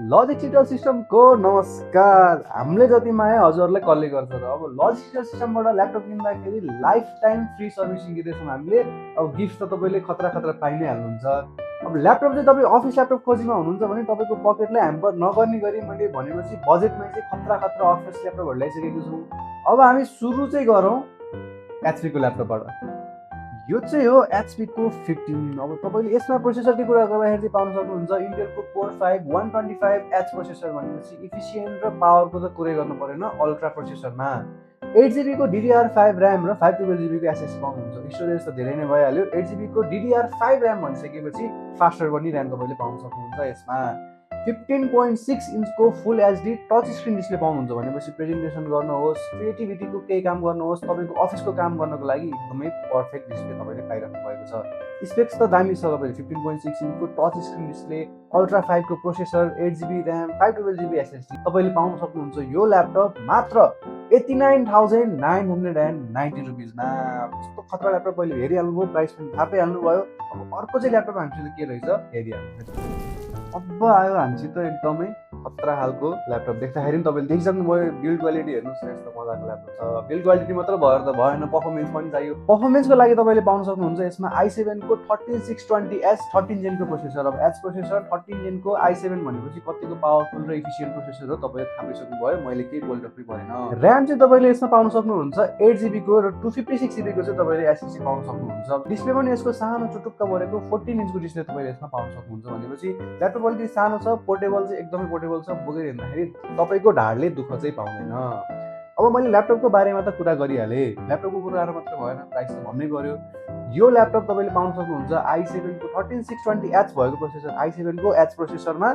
Logic digital सिस्टमको नमस्कार। हामीले जति माया हजुरहरूलाई कसले गर्छ र। अब लजिक डिजिटल सिस्टमबाट ल्यापटप किन्दाखेरि लाइफ टाइम फ्री सर्भिसिङ दिँदैछौँ हामीले। अब गिफ्ट त तपाईँले खतरा खतरा पाइ नै हाल्नुहुन्छ। अब ल्यापटप चाहिँ तपाईँ अफिस ल्यापटप खोजीमा हुनुहुन्छ भने तपाईँको पकेटलाई ह्याम्पर नगर्ने गरी मैले भनेपछि बजेटमा चाहिँ खतरा खतरा अफिस ल्यापटपहरू ल्याइसकेको छौँ। अब हामी सुरु चाहिँ गरौँ एचपीको ल्यापटपबाट। यो चाहिँ हो एचपीको 15। अब तपाईँले यसमा प्रोसेसरको कुरा गर्दाखेरि चाहिँ पाउन सक्नुहुन्छ इन्टेलको कोर 5 125H प्रोसेसर भनेपछि इफिसियन्ट र पावरको त कुरै गर्नु परेन। अल्ट्रा प्रोसेसरमा 8GB को DDR5 ऱ्याम र 512GB को एसएसडी पाउनुहुन्छ। स्टोरेज त धेरै नै भइहाल्यो। 8GB को DDR5 ऱ्याम भनिसकेपछि फास्टर पनि ऱ्याम तपाईँले पाउन सक्नुहुन्छ। यसमा 15.6 इन्चको full HD touch screen display पाउनुहुन्छ भनेपछि प्रेजेन्टेसन गर्नुहोस्, क्रिएटिभिटीको केही काम गर्नुहोस्, तपाईँको अफिसको काम गर्नको लागि एकदमै पर्फेक्ट डिस्प्ले तपाईँले पाइराख्नु भएको छ। स्पेक्स त दामी छ तपाईँले 15.6 इन्चको टच स्क्रिन डिस्प्ले, अल्ट्रा 5 को processor, 8GB RAM, 512GB SSD तपाईँले पाउन सक्नुहुन्छ। यो ल्यापटप मात्र 89,990 रुपिजमा। कस्तो खतरा ल्यापटप पहिले हेरिहाल्नुभयो, प्राइस पनि थाहा पाइहाल्नुभयो। अब अर्को चाहिँ ल्यापटप हामीसित के रहेछ हेरिहाल्नु। अब आयो हामीसित एकदमै खतरा खालको ल्यापटप। देख्दाखेरि पनि तपाईँले देखिसक्नुभयो बिल्ड क्वालिटी हेर्नुहोस्, यस्तो मजाको ल्यापटप छ। बिल्ड क्वालिटी मात्र भएर त भएन, पर्फर्मेन्स पनि चाहियो। पर्फर्मेन्सको लागि तपाईँले पाउन सक्नुहुन्छ यसमा i7 को 13620S 13 जेनको प्रोसेसर। अब एच प्रोसेसर 13 जेनको i7 भनेपछि कतिको पावरफुल र इफिसियन्ट प्रोसेसर हो तपाईँले थाहा पाइसक्नुभयो। मैले केही बोल्ड फ्री परेन। ऱ्याम चाहिँ तपाईँले यसमा पाउन सक्नुहुन्छ 8GB को र 256GB को चाहिँ तपाईँले एसएसडी पाउन सक्नुहुन्छ। डिस्प्ले पनि यसको सानो चुटुक्क परेको 14 इन्चको डिस्प्ले तपाईँले यसमा पाउन सक्नुहुन्छ भनेपछि ल्यापटप अलिकति सानो छ, पोर्टेबल चाहिँ एकदमै पोर्टेबल छ। बोकेर हिँड्दाखेरि तपाईँको ढाडले दुःख चाहिँ पाउँदैन। अब मैले ल्यापटपको बारेमा त कुरा गरिहालेँ, ल्यापटपको कुरा मात्र भएन, प्राइस त भन्नै पर्यो। यो ल्यापटप तपाईँले पाउन सक्नुहुन्छ i7 को 13620H भएको प्रोसेसर, i7 को एच प्रोसेसरमा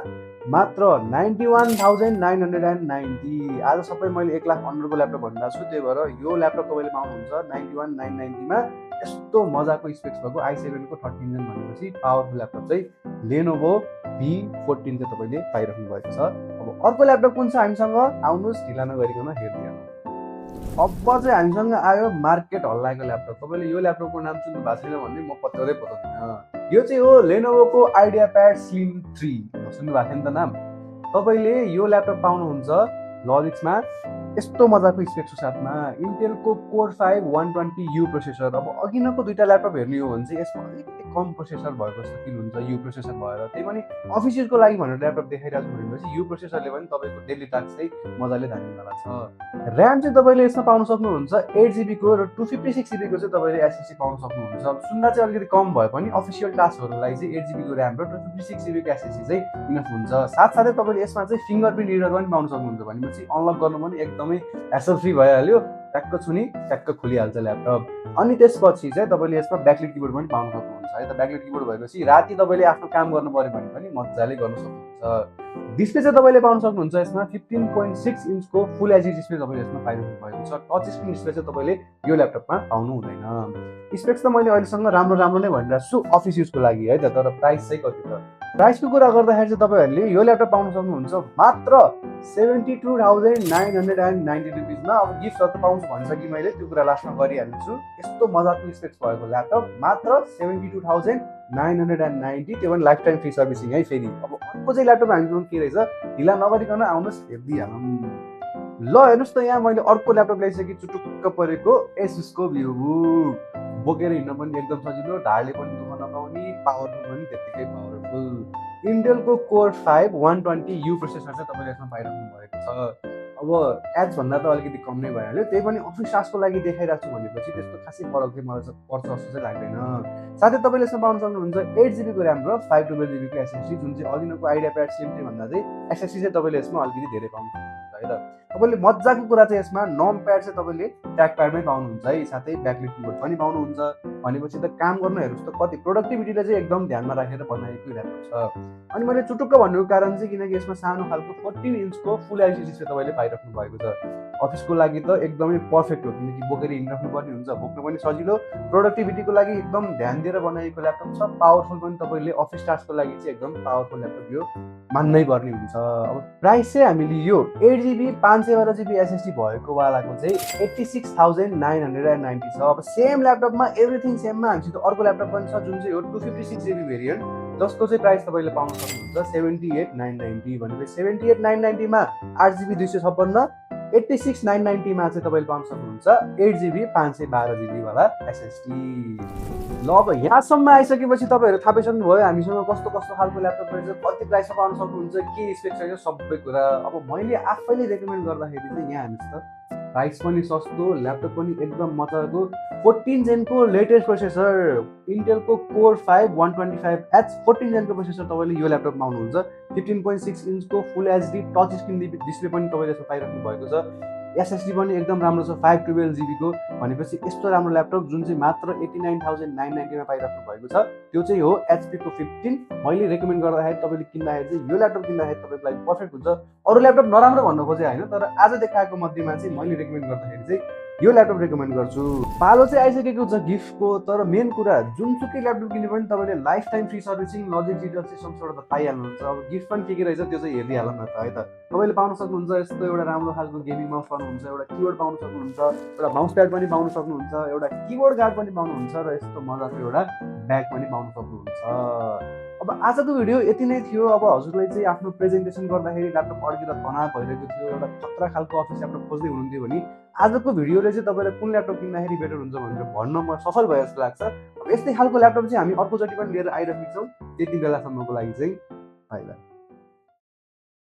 मात्र 91,990। आज सबै मैले 1 लाख अन्डरको ल्यापटप भनिरहेको छु, त्यही भएर यो ल्यापटप तपाईँले पाउनुहुन्छ 91,990 यस्तो मजाको स्पेक्स भएको i7 को 13 जेन भनेपछि पावरफुल ल्यापटप चाहिँ लेनोभो V14 चाहिँ तपाईँले पाइराख्नु भएको छ। अब अर्को ल्यापटप कुन छ हामीसँग, आउनुहोस् ढिला नगरिकन हेरिदिनु। अब चाहिँ हामीसँग आयो मार्केट हल्लाएको ल्यापटप। तपाईँले यो ल्यापटपको नाम सुन्नु भएको छैन भन्ने म पत्याउँदै बताउँदिनँ। यो चाहिँ हो लेनोभोको आइडियाप्याड स्लिम 3। सुन्नु भएको थियो नि त नाम। तपाईँले यो ल्यापटप पाउनुहुन्छ लजिक्समा यस्तो मजाको स्पेक्सको साथमा इन्टेलको कोर 5 120U प्रोसेसर। अब अघिनको दुईटा ल्यापटप हेर्ने हो भने चाहिँ यसमा अलिकति कम प्रोसेसर भएको जस्तो फिल हुन्छ यु प्रोसेसर भएर। त्यही पनि अफिस युजको लागि भनेर ल्यापटप देखाइरहेको छु भनेपछि यु प्रोसेसरले पनि तपाईँको डेली टास्क चाहिँ मजाले धान्नेवाला छ। ऱ्याम चाहिँ तपाईँले यसमा पाउन सक्नुहुन्छ 8GB को र 256GB को चाहिँ तपाईँले एसएसडी पाउन सक्नुहुन्छ। अब सुन्दा चाहिँ अलिकति कम भए पनि अफिसियल टास्कहरूलाई चाहिँ 8GB को ऱ्याम र 256GB को एसएसडी चाहिँ इनफ हुन्छ। साथसाथै तपाईँले यसमा चाहिँ फिङ्गरप्रिन्ट रिडर पनि पाउन सक्नुहुन्छ भनेपछि अनलक गर्नु पनि एकदमै ह्यासल फ्री भइहाल्यो। ट्याक्क छुनी ट्याक्क खोलिहाल्छ ल्यापटप। अनि त्यसपछि चाहिँ तपाईँले यसमा ब्याकलाइट किबोर्ड पनि पाउन सक्नुहुन्छ है त। ब्याकलाइट किबोर्ड भएपछि राति तपाईँले आफ्नो काम गर्नु पर्यो भने पनि मजाले गर्न सक्नुहुन्छ। डिस्प्ले चाहिँ तपाईँले पाउन सक्नुहुन्छ यसमा 15.6 इन्चको फुल एचडी डिस्प्ले तपाईँले यसमा पाइरहनु भएको छ। टच स्क्रिन डिस्प्ले चाहिँ तपाईँले यो ल्यापटपमा पाउनु हुँदैन। स्पेक्स त मैले अहिलेसँग राम्रो राम्रो नै भनिरहेको छु अफिस युजको लागि है त। तर प्राइस चाहिँ कति त, प्राइसको कुरा गर्दाखेरि चाहिँ तपाईँहरूले यो ल्यापटप पाउन सक्नुहुन्छ मात्र 72,990 रुपिजमा। अब गिफ्टहरू त पाउँछु भन्छ कि मैले त्यो कुरा लास्टमा गरिहाल्छु। यस्तो मजाको स्पेक्स भएको ल्यापटप मात्र 72,990, त्यो पनि लाइफ टाइम फ्री सर्भिसिङ है फेरि। अब अर्को चाहिँ ल्यापटप हामीसँग के रहेछ ढिला नगरिकन आउनुहोस् हेरिदिइहालौँ। ल हेर्नुहोस् त, यहाँ मैले अर्को ल्यापटप ल्याइसकेँ चुटुक्क परेको एसुसको भ्युबुक। बोकेर हिँड्न पनि एकदम सजिलो, ढाडले पनि दुःख नपाउने, पावरफुल पनि त्यत्तिकै पावरफुल। इन्टेलको कोर 5 120U प्रोसेसर चाहिँ तपाईँले यसमा पाइराख्नु भएको छ। अब एच भन्दा त अलिकति कम नै भइहाल्यो, त्यही पनि अफिस टास्कको लागि देखाइरहेको छु भनेपछि त्यस्तो खासै फरक चाहिँ मलाई पर्छ जस्तो चाहिँ लाग्दैन। साथै तपाईँले यसमा पाउन सक्नुहुन्छ 8GB को ऱ्याम र 512GB को एसएसडी, जुन चाहिँ अघिनको आइडियाप्याड स्लिम 3 भन्दा चाहिँ एसएसडी चाहिँ तपाईँले यसमा अलिकति धेरै पाउनु सक्नुहुन्छ है त। तपाईँले मजाको कुरा चाहिँ यसमा नम प्याड चाहिँ तपाईँले ट्र्याक प्याडमै पाउनुहुन्छ है। साथै ब्याकलाइट किबोर्ड पनि पाउनुहुन्छ भनेपछि त काम गर्नु हेर्नुहोस् त कति प्रोडक्टिभिटीलाई चाहिँ एकदम ध्यानमा राखेर बनाएको ल्यापटप छ। अनि मैले चुटुक्क भन्नुको कारण चाहिँ किनकि यसमा सानो खालको 14 इन्चको फुल एचडी डिस्प्ले तपाईँले पाइराख्नु भएको छ। अफिसको लागि त एकदमै पर्फेक्ट हो किनकि बोकेर हिँड्नु पर्ने हुन्छ, बोक्नु पनि सजिलो। प्रोडक्टिभिटीको लागि एकदम ध्यान दिएर बनाएको ल्यापटप छ। पावरफुल पनि तपाईँले अफिस टास्कको लागि चाहिँ एकदम पावरफुल ल्यापटप यो मान्नै पर्ने हुन्छ। अब प्राइस चाहिँ हामीले यो 8GB 512GB एसएसडी भएको वालाको चाहिँ 86,990 छ। अब सेम ल्यापटपमा एभ्रिथिङ सेममा हामीसित अर्को ल्यापटप पनि छ जुन चाहिँ हो 256GB भेरिएन्ट। जसको चाहिँ प्राइस तपाईँले पाउन सक्नुहुन्छ 78,990 भनेपछि 78,990 मा 8GB 256, 86,990 मा चाहिँ तपाईँले पाउन सक्नुहुन्छ 8GB 512GB वाला SSD। ल अब यहाँसम्म आइसकेपछि तपाईँहरू थाहा पाइसक्नुभयो हामीसँग कस्तो कस्तो खालको ल्यापटप रहेछ, कति प्राइसमा पाउन सक्नुहुन्छ, के स्पेक्स रहेछ, सबै कुरा। अब मैले आफैले रेकमेन्ड गर्दाखेरि चाहिँ यहाँ हेर्नुहोस् त, प्राइस पनि सस्तो, ल्यापटप पनि एकदम मजाको, 14 जेनको लेटेस्ट प्रोसेसर, इन्टेलको कोर 5 125H 14 जेनको प्रोसेसर तपाईँले यो ल्यापटपमा पाउनुहुन्छ। 15.6 इन्चको full HD touch screen display पनि तपाईँले यसमा पाइराख्नु भएको छ। एसएसडी पनि एकदम राम्रो छ 512GB को, भनेपछि यस्तो राम्रो ल्यापटप जुन चाहिँ मात्र 89,990 मा पाइराख्नु भएको छ, त्यो चाहिँ हो HP को 15। मैले रेकमेन्ड गर्दाखेरि तपाईँले किन्दाखेरि चाहिँ यो ल्यापटप किन्दाखेरि तपाईँको लागि पर्फेक्ट हुन्छ। अरू ल्यापटप नराम्रो भन्नु खोजे होइन, तर आज देखाएको मध्येमा चाहिँ मैले रेकमेन्ड गर्दाखेरि चाहिँ यो ल्यापटप रेकमेन्ड गर्छु। पालो चाहिँ आइसकेको छ गिफ्टको, तर मेन कुरा जुनसुकै ल्यापटप किने पनि तपाईँले life time free servicing, logic details चाहिँ सबैबाट त पाइहाल्नुहुन्छ। अब गिफ्ट पनि के रहेछ त्यो चाहिँ हेरिहाल्नु न त है त। तपाईँले पाउन सक्नुहुन्छ यस्तो एउटा राम्रो खालको गेमिङ माउस पाउनुहुन्छ, एउटा किबोर्ड पाउन सक्नुहुन्छ, एउटा माउस प्याड पनि पाउन सक्नुहुन्छ, एउटा किबोर्ड गार्ड पनि पाउनुहुन्छ, र यस्तो मजाको एउटा ब्याग पनि पाउन सक्नुहुन्छ। अब आजको भिडियो यति नै थियो। अब हजुरलाई चाहिँ आफ्नो प्रेजेन्टेसन गर्दाखेरि ल्यापटप अड्किँदा तनाव भइरहेको थियो, एउटा खतरा खालको अफिस ल्यापटप खोज्दै हुनुहुन्थ्यो भने आजको भिडियोले चाहिँ तपाईँलाई कुन ल्यापटप किन्दाखेरि बेटर हुन्छ भनेर भन्न म सफल भए जस्तो लाग्छ। अब यस्तै खालको ल्यापटप चाहिँ हामी अर्कोचोटि पनि लिएर आइरहेको छौँ। त्यति बेलासम्मको लागि चाहिँ बाइ बाइ।